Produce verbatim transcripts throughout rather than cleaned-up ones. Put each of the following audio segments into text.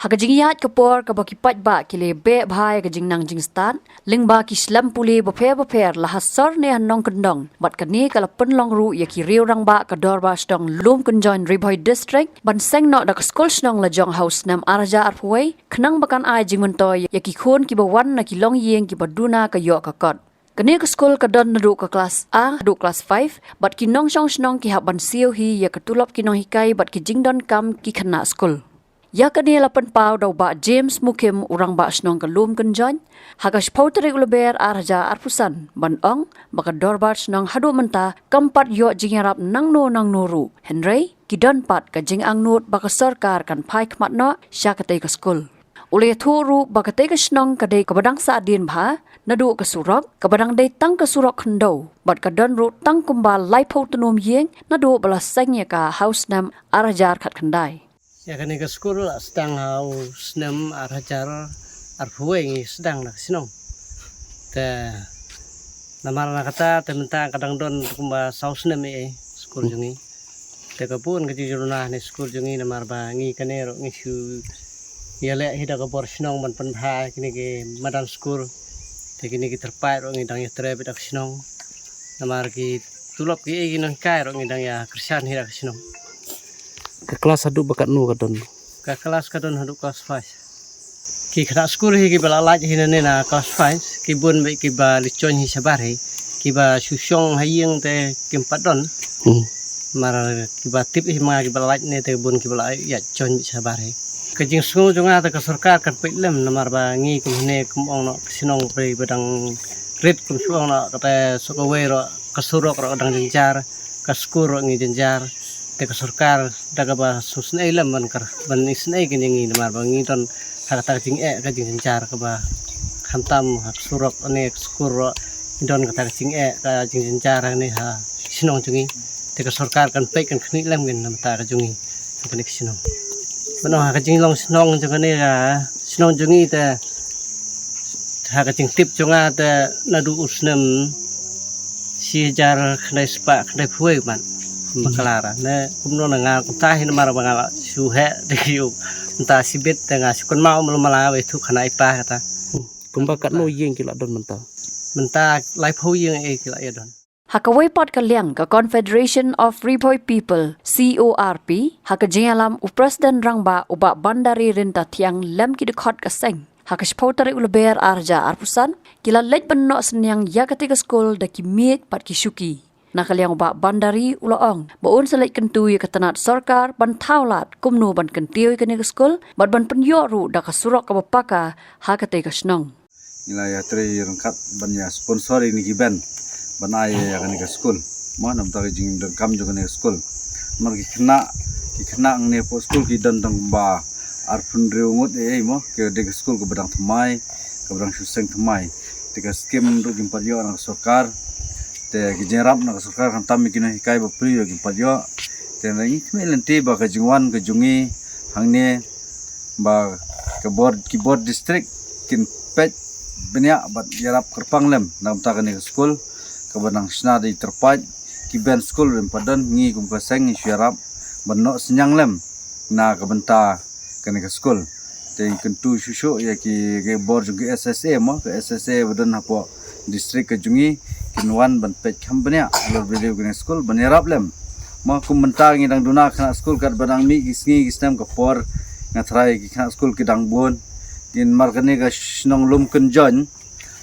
Ha ka jingïaid ka por kaba ki paidbah ki la beh bha ïa ka jingnang jingstad lyngba ki shlem pule bapher bapher la ha sor ne ha nongkyndong, bad kane ka la pynlong ruh ïa ki riew rangbah ka Dorbar Shnong Lumkynjoin Ri Bhoi District ban seng noh da ka skul shnong la jong ha u snem ar hajar arphew wei, khnang ba kan ai jingmyntoi ïa ki khun kiba wan na ki longïing kiba duna ka ïoh ka kot. Kane ka skul ka don naduh ka klas A haduh klas five, bad ki nongshong shnong ki hap ban siew hi ïa ka tulop ki nonghikai bad ki jingdonkam ki khynnah skul. Ïa kane la pynpaw da u Bah James Mukhim, u Rangbah Shnong ka Lumkynjoin, ha ka shiphew tarik u Lber ar hajar arphew san, ban ong ba ka Dorbar Shnong haduh mynta kam pat ïoh jingïarap nangno nangno ruh, hynrei ki don pat ka jingangnud ba ka sorkar kan phai khmat noh sha katei ka skul. U la ïathuh ruh ba katei ka shnong ka dei kaba dang sahdien bha, naduh ka surok kaba dang dei tang ka surok khyndew, bad ka don ruh tang kumba laiphew tnum ïing naduh ba la seng ïa ka ha u snem ar hajar khatkhyndai. Ïa kane ka skul la sdang ha u snem ar hajar arphew wei, ngi sdang na ka shnong. Te namar na kata te mynta ka dang don kumba saw snem ei ei skul jong ngi. Te ka bun ka jingjruna ne skul jong ngi namar ba ngi kane ruh ngi shu ïaleh hi da ka bor shnong ban pynbha kine ki madan skul. Te kine ki tyrpait ruh ngi dang ïatrei beit da ka shnong. Namar ki tulop ki ei ki nonghikai ruh ngi dang ïakyrshan hi da ka shnong. Ka klas haduh ba katno ka don? Ka klas ka don haduh klas five. Ki khynnah skul hi kiba la lait hi nane na klas five, ki bun beit kiba leit join hi shabar hi, kiba shu shong ha ïing te kim pat don. Hmm. Mar kiba tip hi ma kiba la lait ne te bun kiba la ïa join beit shabar hi. Ka jingsngew jong nga te ka sorkar kan peit lem namar ba ngi kum hane kum ong noh ka shnong ba dang rit kum shu ong noh kata suk kawei ruh ka surok ruh dang jynjar, ka skul ruh ngi jynjar. Te ka sorkar da kaba sngewsynei lem ban kar, ban isynei kane ïa ngi namar ba ngi don ha kata ka jingeh ka jingjynjar kaba khamtam ha ka surok ne ka skul ruh ngi don kata ka jingeh ka jingjynjar ne ha shnong jong ngi. Te ka sorkar kan peit kan khmih lem kin namar ka jong ngi. Kane ka shnong. Bano ha ka jinglong shnong jong kane ka shnong jong ngi te ha ka jingtip jong nga te naduh u snem shi hajar khyndai spah khyndai phew wei man. Hmm. Bakla ra ne kumno na nga kumta hi namar ba nga la shu heh de yu. Mynta shibit te nga shu kynmaw mala mala wei thu khana ipa kata. Hmm. Kumba katno ïing ki la don mynta? Mynta laiphew ïing ei ki la ïa don. Ha kawei pat ka liang ka Confederation of Ri Bhoi People, C O R P, ha ka jingïalam u President Rangbah u Bah Bandari Ryntathiang lem ki dkhot ka seng, ha ka shiphew tarik u Lber ar hajar arphew san, ki la leit ban noh synñiang ïa katei ka skul da ki miej bad ki shuki. Na ka liang u Bah Bandari u la ong ba un sa leit kyntu ïa ka tnat sorkar ban thaw lad kumno ban kyntiew ïa kane ka skul bad ban pynïoh ruh da ka surok kaba paka ha katei ka shnong. Ngi la ïatrei ryngkat ban ïa sponsor ïa kine ki bench ban ai ïa kane ka skul. Mo, namar ka jingdonkam jong kane ka skul. Namar ki khynnah, ki khynnah hangne hapoh skul ki don tang kumba arphew hynriew ngut ei ei mo, ka dei ka skul kaba dang thymmai, kaba dang shu seng thymmai. Te ka skim ruh kim pat ïoh na ka sorkar. Te ki jingïarap na ka sorkar khamtam ïa ki nonghikai bapli ruh kim pat ïoh. Te ngi khmih lynti ba ka jingwan ka jong ngi hangne ba ka bor, ki bor district kin peit bniah bad ïarap kyrpang lem na ka bynta kane ka skul kaba nang shna da i tyrpait, ki bench skul ruh ym pat don, ngi kum ka seng ngi shu ïarap ban noh synñiang lem na ka bynta kane ka skul. Te ngi kyntu shuh shuh ïa ki, ki bor jong ki S S A mo, ka S S A ba don hapoh district ka jong ngi kin wan ban peit kham bniah halor video kane ka skul ban ïarap lem. Mo, kum mynta ngi dang duna khynnah skul katba dang mih ki sngi ki snem ka por nga tharai ki khynnah skul ki dang bun. Kin mar kane ka shnong Lumkynjoin,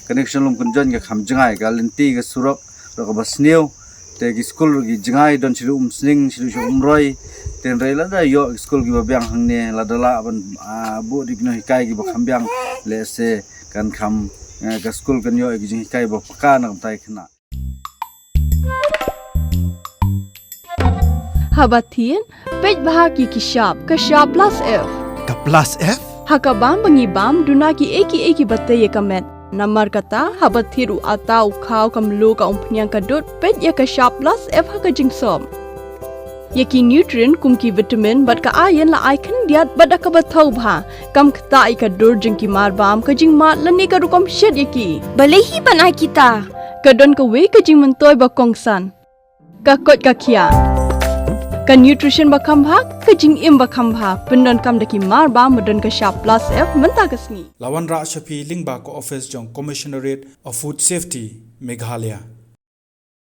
kane ka shnong Lumkynjoin ka kham jngai, ka lynti ka surok ruh kaba sniew. Te ki skul ruh ki jngai, don shaduh Umsning, shaduh sha Umroi. Te hynrei lada ïoh ki skul kiba biang hangne, lada lah ban, ah, buh da ki nonghikai kiba kham biang, lehse kan kham, eh, ka skul kan ïoh ki jinghikai ba paka na ka bynta ki khynnah. Haba thied, peit bha ki ki shap, ka shap plus F. Ka plus F? Ha ka bam ba ngi bam, duna ki ei ki ei kiba tei ïa ka met. Namar kata, haba thied u atta, u khaw, ka mluh, ka umphniang, ka dud, peit ïa ka shap plus F ha ka jingsop. Ïa ki nutrient kum ki vitamin bad ka iron la ai khyndiat bad da kaba thaw bha. Kam ktah ïa ka dur jong ki marbam, ka jingmad lane ka rukom shet ïa ki. Balei hi ban ai kita? Ka don kawei ka jingmyntoi ba kongsan. Ka koit ka khiah. Ka nutrition ba kham bha, ka jingim ba kham bha, pyndonkam da ki mar ba, ba don ka shap plus F mynta ka sngi. La wanrah sha phi lyngba ka office jong Commissionerate of Food Safety, Meghalaya.